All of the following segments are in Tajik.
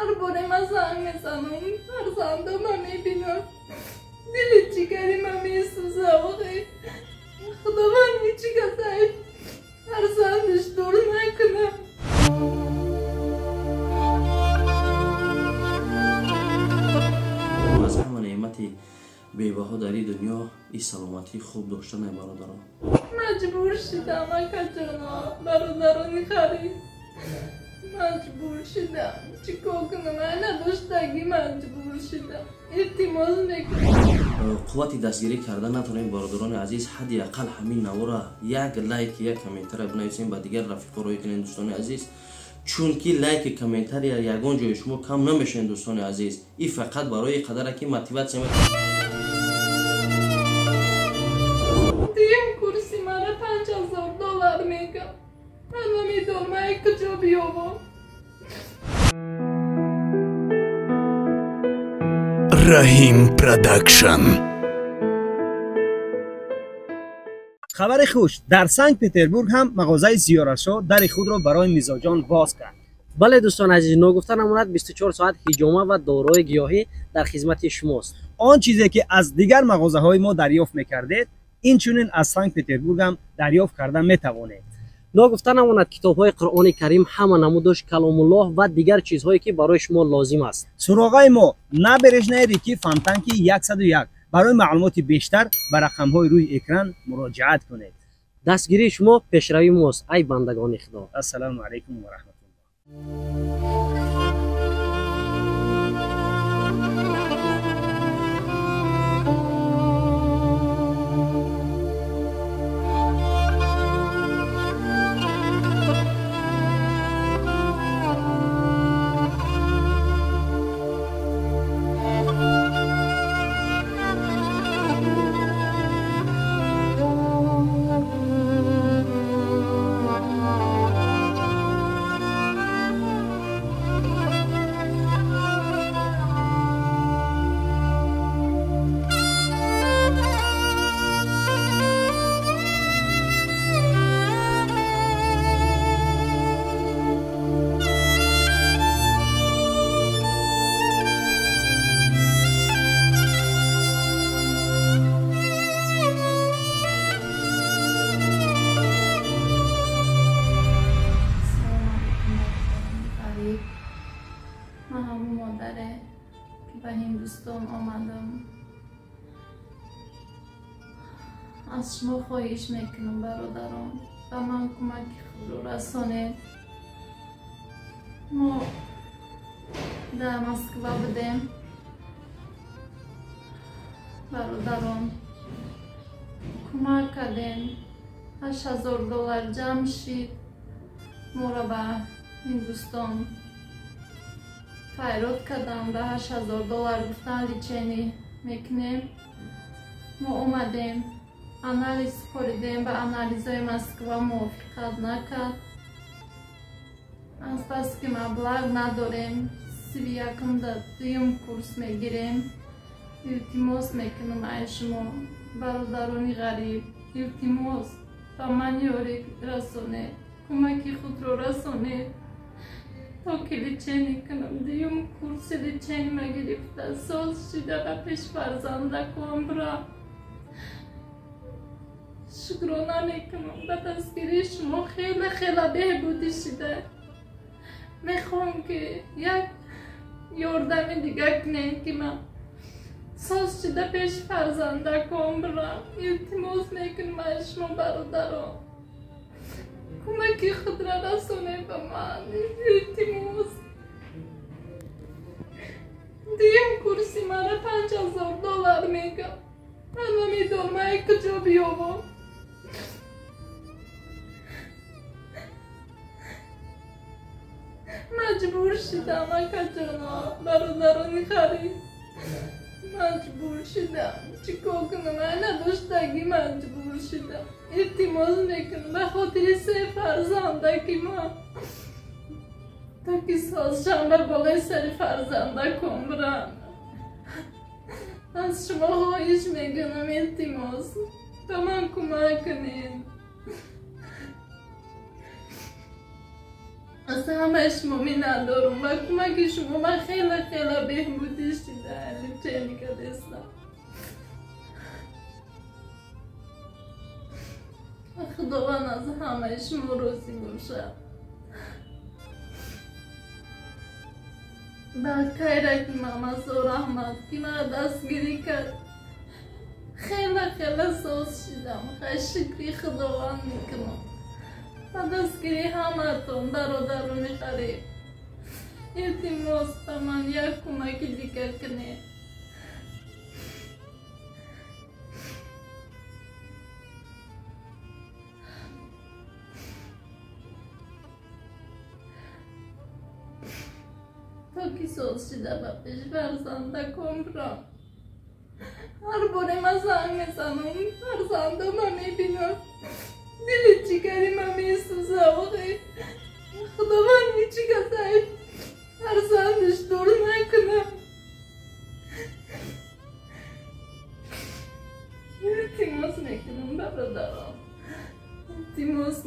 Ҳар боре ман занг мезанам, фарзандама мебинам, дили ҷигари ман месӯза. Охи Худованд ҳеҷ кас фарзандаш дур накунад. Аз ҳама неъмати бебаҳо дар ин дунё ин саломатии хуб доштане, бародарон. Маҷбур шидам, акаҷоно, бародарони харид, маҷбур шидам. Чӣ кор кунам? Ай надоштагӣ маҷбур шидам. Илтимос мекунам. Қуввати дастгирӣ карда натонем, бародарони азиз, ҳадди ақал ҳамин навора як лайк, як комментария бинависем, ба дигар рафиқо рӯй кунем, дӯстони азиз, чунки лайки комментария ягон ҷои шумо кам намешавед, дӯстони азиз. Ин фақат барои қадаре ки мотиватсия. Дуюм курси мара $5000 мегам. Ман намедонам ай куҷо биёбам. Раҳим Продакшн. Хабари хуш: дар Санкт Петербург ҳам мағозаи Зиёрашо дари худро барои мизоҷон боз кард. Бале, дӯстони азиз, ногуфта намонад, 24 соат ҳиҷома ва дорои гиёҳӣ дар хизмати шумост. Он чизе ки аз дигар мағозаҳои мо дарёфт мекардед, инчунин аз Санкт Петербург ҳам дарёфт карда метавонед. Ногуфта намонад, китобҳои Қуръони Карим, ҳама намудош, Каломуллоҳ ва дигар чизҳое ки барои шумо лозим аст. Суроғаи мо: Набережная реки Фонтанки 101. Барои маълумоти бештар ба рақамҳои рӯи экран муроҷиат кунед. Дастгирии шумо пешравии мост, ай бандагони Худо. Ассалому алайкум ва раҳматуллоҳ. Ман ҳамун модаре ки ба Ҳиндустон омадам. Аз шумо хоҳиш мекунам, бародарон, ба ман кӯмаки худро расонед. Мо дар Москва будем, бародарон, кӯмак кардем, $8000 ҷамъ шид, моро ба Ҳиндустон файрод кардам. Ба $8000 гуфтан лечение мекунем. Мо омадем, анализ супоридем, ба анализҳои Москва мувофиқат накард. Аз бас ки маблағ надорем, 31-ум дар дуюм курс мегирем. Илтимос мекунам ай шумо, бародарони ғариб, илтимос, ба ман ёрӣ расонед, кӯмаки худро расонед то ки лечение кунам. Дуюм курси лечение гирифта, соз шида ба пеш фарзандакон бирам. Шукрона мекунам ба дастгирии шумо, хеле хеле беҳбудӣ шида. Мехоҳам ки як ёрдами дигар кунем, ки ман соз шида пеш фарзандакон бирам. Илтимос мекунам аз шумо, бародарон, кӯмаки худро расонед ба ман. Илтимос. Дуюм курси мара $5000 мегам. Ман намедонам ай куҷо биёбам. Маҷбур шидам, акаҷоно, бародарони харид, маҷбур шидам. Чӣ кор кунам? Ай надоштагӣ маҷбур шидам. Илтимос мекунам ба хотири се фарзандаки ман, то ки соз шам ба болои сари фарзандакон бирам. Аз шумо хоҳиш мекунам, илтимос, ба ман кӯмак кунед. Аз ҳамаи шумо миннатдорум. Ба кӯмаки шумо ман хеле хеле беҳбудӣ шида лечение кардестам. Худованд аз ҳамаи шумо розӣ бошад. Ба Кайраки Мамасо раҳмат, ки маро дастгирӣ кард. Хеле хеле соз шидам. Хай шукри Худованд мекунам. Ба дастгирии ҳамаатон, бародарони ғариб. Илтимос, ба ман як кӯмаки дигар кунед. То ки соз шида ба пеш фарзандаком бирам. Ҳар боре ман занг мезанам, фарзандама мебинам, дили ҷигари ман месӯза. Охи Худованд ҳеҷ кас фарзандаш дур накунад. Илтимос мекунам, бародарон, илтимос.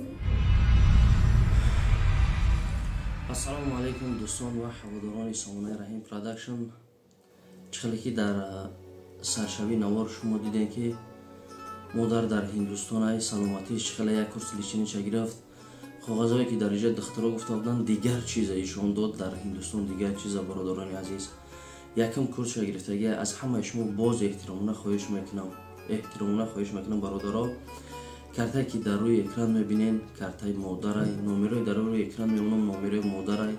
Ассалому алайкум дӯстон ва ҳаводорони сомонаи Раҳим Продакшн. Чӣ хеле ки дар саршавии навор шумо дидем, ки модар дар Ҳиндустон ай саломатиш чӣ хеле як курс лечение ша гирифт. Коғазҳое ки дар инҷа духтаро гуфта буданд, дигар чиза ишон дод дар Ҳиндустон, дигар чиза. Бародарони азиз, якум курсша гирифтагӣ. Аз ҳамаи шумо боз эҳтиромона хоҳиш мекунам, эҳтиромона хоҳиш мекунам, бародаро, картае ки дар рӯи экран мебинен, картаи модарай, номерои дар рӯи экран мемонам, номерои модарай.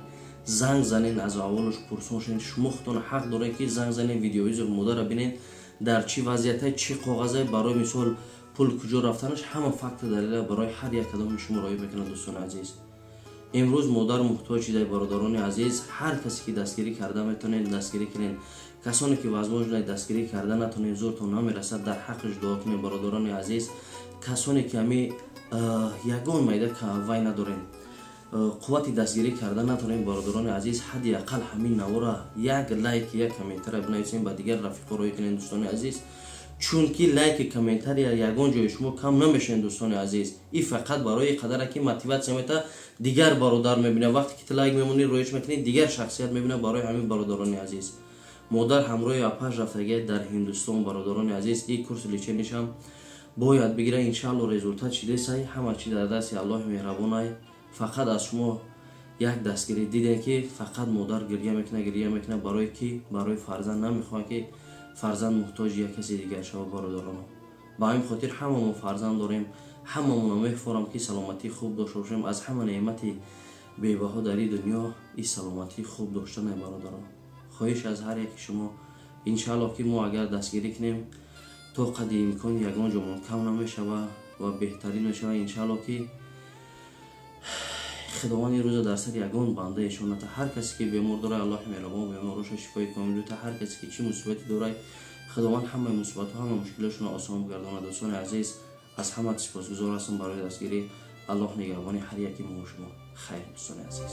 Занг занен, аз аввалуш пурсон шавед. Шумо худтон ҳақ доред, ки занг занен, видеоизо модара бинен, дар чӣ вазъияте, чӣ коғазе, барои мисол пул куҷо рафтанаш, ҳама факта далела барои ҳар як кадоми шумо роӣ мекунад. Дӯстони азиз, имрӯз модар муҳтоҷ шидай. Бародарони азиз, ҳар касе ки дастгирӣ карда метавонед, дастгирӣ кунед. Касоне ки возможно дастгирӣ карда натонед, зӯртон намерасад, дар ҳаққаш дуо кунед. Бародарони азиз, касоне ки ҳами ягон майда вай надорем, қуввати дастгирӣ карда натонем, бародарони азиз, ҳадди ақал ҳамин навора як лайк, як комментария бинависем, ба дигар рафиқо роӣ кунед, дӯстони азиз, чунки лайки комментария ягон ҷои шумо кам намешавед. Дӯстони азиз, и фақат барои қадаре ки мотиватсия мета, дигар бародар мебинад. Вақте ки ту лайк мемонӣ, роиш мекунӣ, дигар шахсият мебинад. Барои ҳамин, бародарони азиз, модар ҳамроҳи апаш рафтагия дар Ҳиндустон. Бародарони азиз, и курси лечение шам бояд бигира, иншаалло результат шидесай. Ҳама чи дар дасти Аллоҳи меҳрабонай. Фақат аз шумо як дастгирӣ. Дидем, ки фақат модар гирья мекунад, гирья мекунад, барои ки барои фарзанд, намехоҳад, ки фарзанд муҳтоҷи як каси дигар шавад. Бародароно, ба ҳамин хотир ҳамамо фарзанд дорем, ҳамамона мефорам, ки саломатии хуб дошта бошем. Аз ҳама неъмати бебаҳо дар ин дунё и саломатии хуб доштане. Бародарон, хоҳиш аз ҳар яки шумо, иншааллоҳ, ки мо агар дастгирӣ кунем, то қадри имкон ягон ҷомон кам намешава ва беҳтарин мешава. Иншааллоҳ, ки Худованд ин рӯза дар сари ягон банда ишон ната. Ҳар касе ки бемор дорад, Аллоҳи меҳрабон бемороша шифои комил бита. Ҳар касе ки чӣ мусибате дорад, Худованд ҳамаи мусибатҳо, ҳамаи мушкилотшонро осон бигардонад. Дӯстони азиз, аз ҳама сипосгузор ҳастам барои дастгирӣ. Аллоҳ нигаҳбони ҳар яки мо шумо. Хайр, дӯстони азиз.